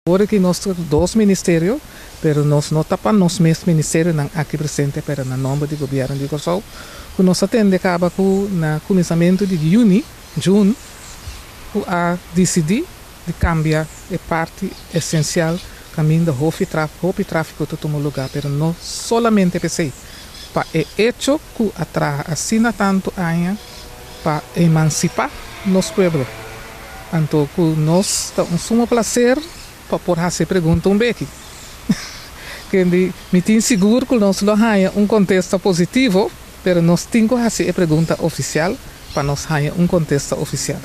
Ora ki nos ta dos ministerio, pero nos no ta pa nos mes ministerionan aki presente, pero na nomber di Gobierno di Kòrsou, ku nos a tende kaba ku na kuminsamentu di yüni, June, ku a disidí di kambia e parti esensial kaminda hofi hopi tráfiko ta tuma lugá, pero no solamente p'esei, pa e echo ku a traha asina tantu aña pa emansipá nos pueblo. Anto ku nos ta un sumo plaser pa por hasi e pregunta un beki. Kendi mi tin sigur ku nos lo haña un kontesta positivo, pero nos tin ku hasi e pregunta ofisial pa nos haña un kontesta ofisial.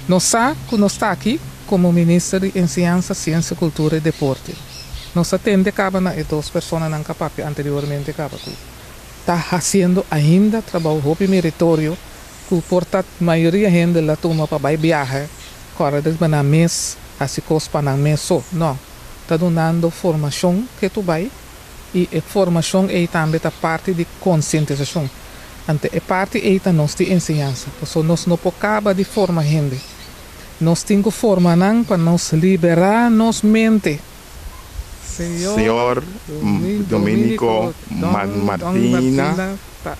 Nos sa ku nos ta aki komo Minister di Enseñansa, Siensia, Kultura i Deporte. Nos a tende kaba na e dos personanan ku a papia anteriormente kaba ku ta hasiendo ainda trabou hopi meritorio ku por ta mayoria hende la tuma pa bai biaha kòrda riba nan mes hasi kos pa nan mes so. No, ta dunando formashon ke tu bai i e formashon ei tambe ta parti di konsientisashon. Anto e parti ei ta nos di enseñansa, pasobra nos no por kaba di forma hende. Nos tin ku forma nan pa nos liberá nos mente. Señor Dominico Martina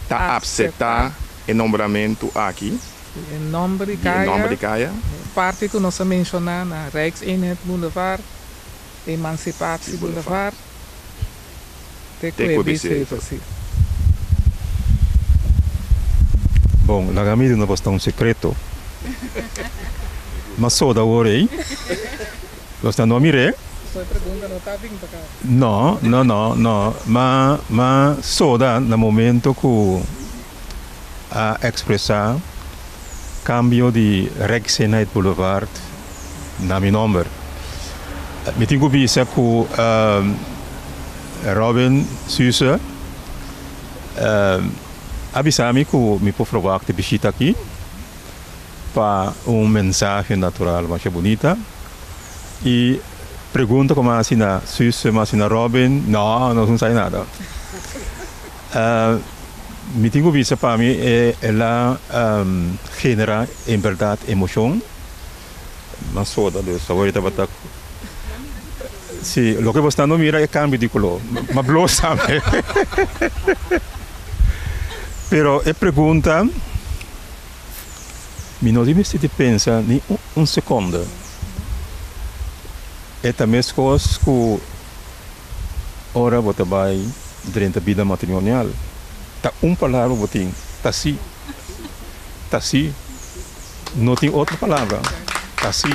ta apseptá e nombramentu aki Di e nòmber di kaya. Parti ku nos a menshoná na Rijkseenheid Boulevard, Emancipatie Boulevard, te ku e Biesheuvel, si. Bon, laga mi duna bos ta un sekreto. M'a soda awor ei. Bos ta no mir'é? So e pregunta no ta bin pa ka? No, no, no, no. M'a, m'a soda na momento ku a ekspresá kambio di Rijkseenheid Boulevard na mi nòmber. Mi tin ku bisa ku Robin Suze a bisa mi ku mi por verwagt e bishita aki pa un mensahe natural masha bunita i pregunta ku mi a hasi na Suze, mi a hasi na Robin, no, nos no sa nada. Mi tin ku bisa pa mi el a genera en bèrdat emoshon. Mas soda dus awor e tabata si loke bo sta no mira e kambio di koló ma blo sabe pero e pregunta mi no tin mester di pensa ni un sekonde e ta meskos ku Ora bo ta bai drenta bida matrimonial, ta un palabra bo tin, ta sí. Ta sí. No tin otro palabra. Ta sí.